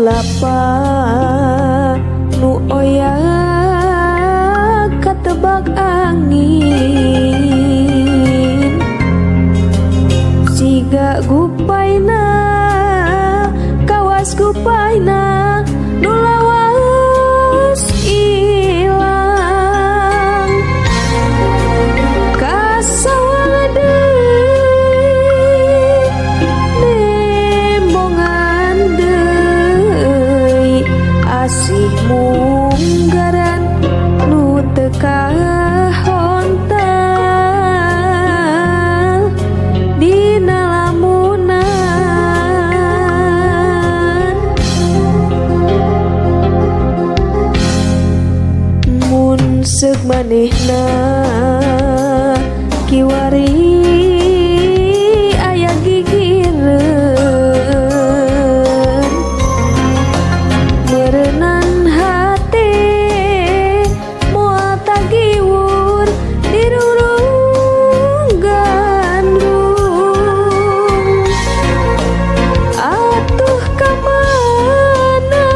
Kalapa nu oyak katebak angin, siga gupaina kawas gupaina nu lawas ilang. Kasawang deui nembongan deui asih munggaran nu teu kahontal dina lamunan. Mun seuk manehna kiwari aya gigireun, meureunan hate moal tagiwur dirurung gandrung. Atuh ka mana,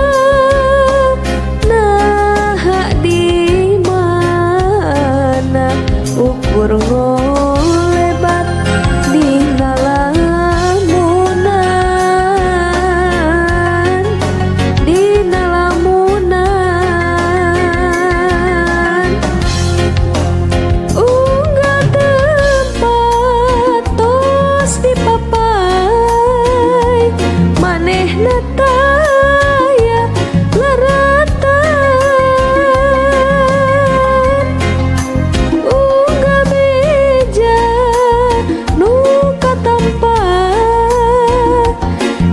naha di mana, ukur ngolebat dina lamunan, dina lamunan. Unggal tempat tos dipapai manehna taya laratan, unggal beja nu katampa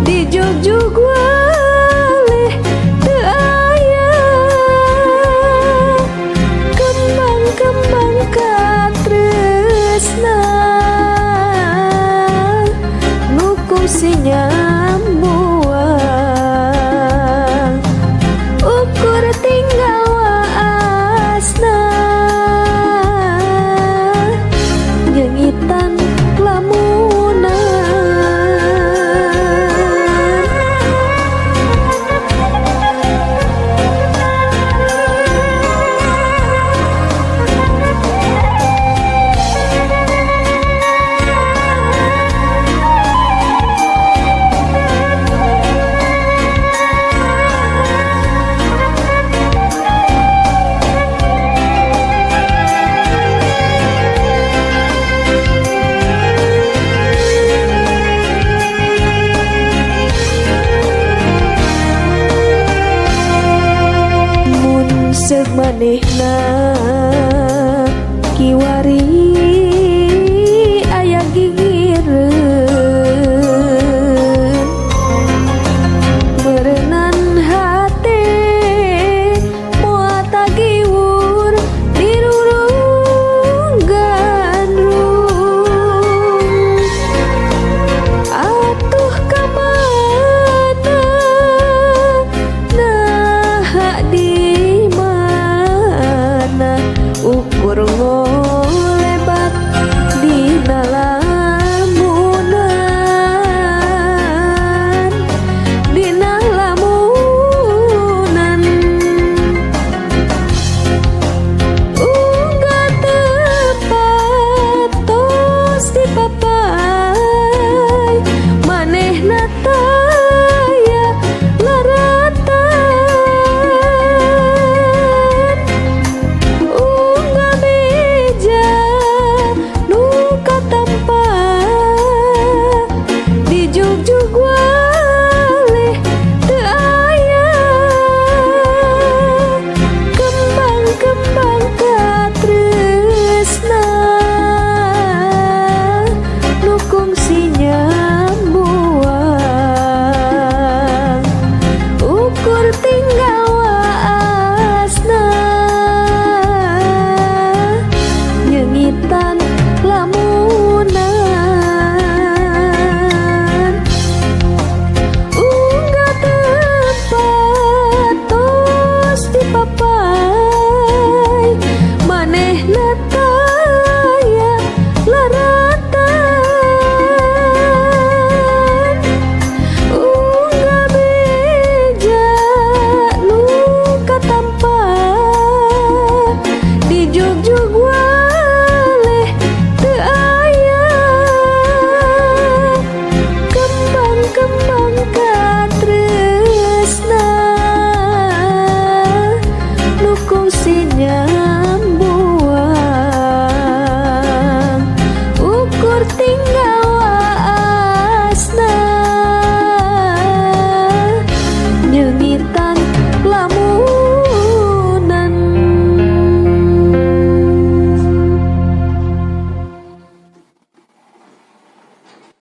dijugjug waleh teu aya. Kembang-kembang katresna nu kungsi nyambuang, ukur tinggal waasna nyengitan lamunan. Mun seuk manehna kiwari aya gigireun, meureunan hate moal tagiwur dirurung gandrung. Atuh ka mana, naha di mana, Wanita.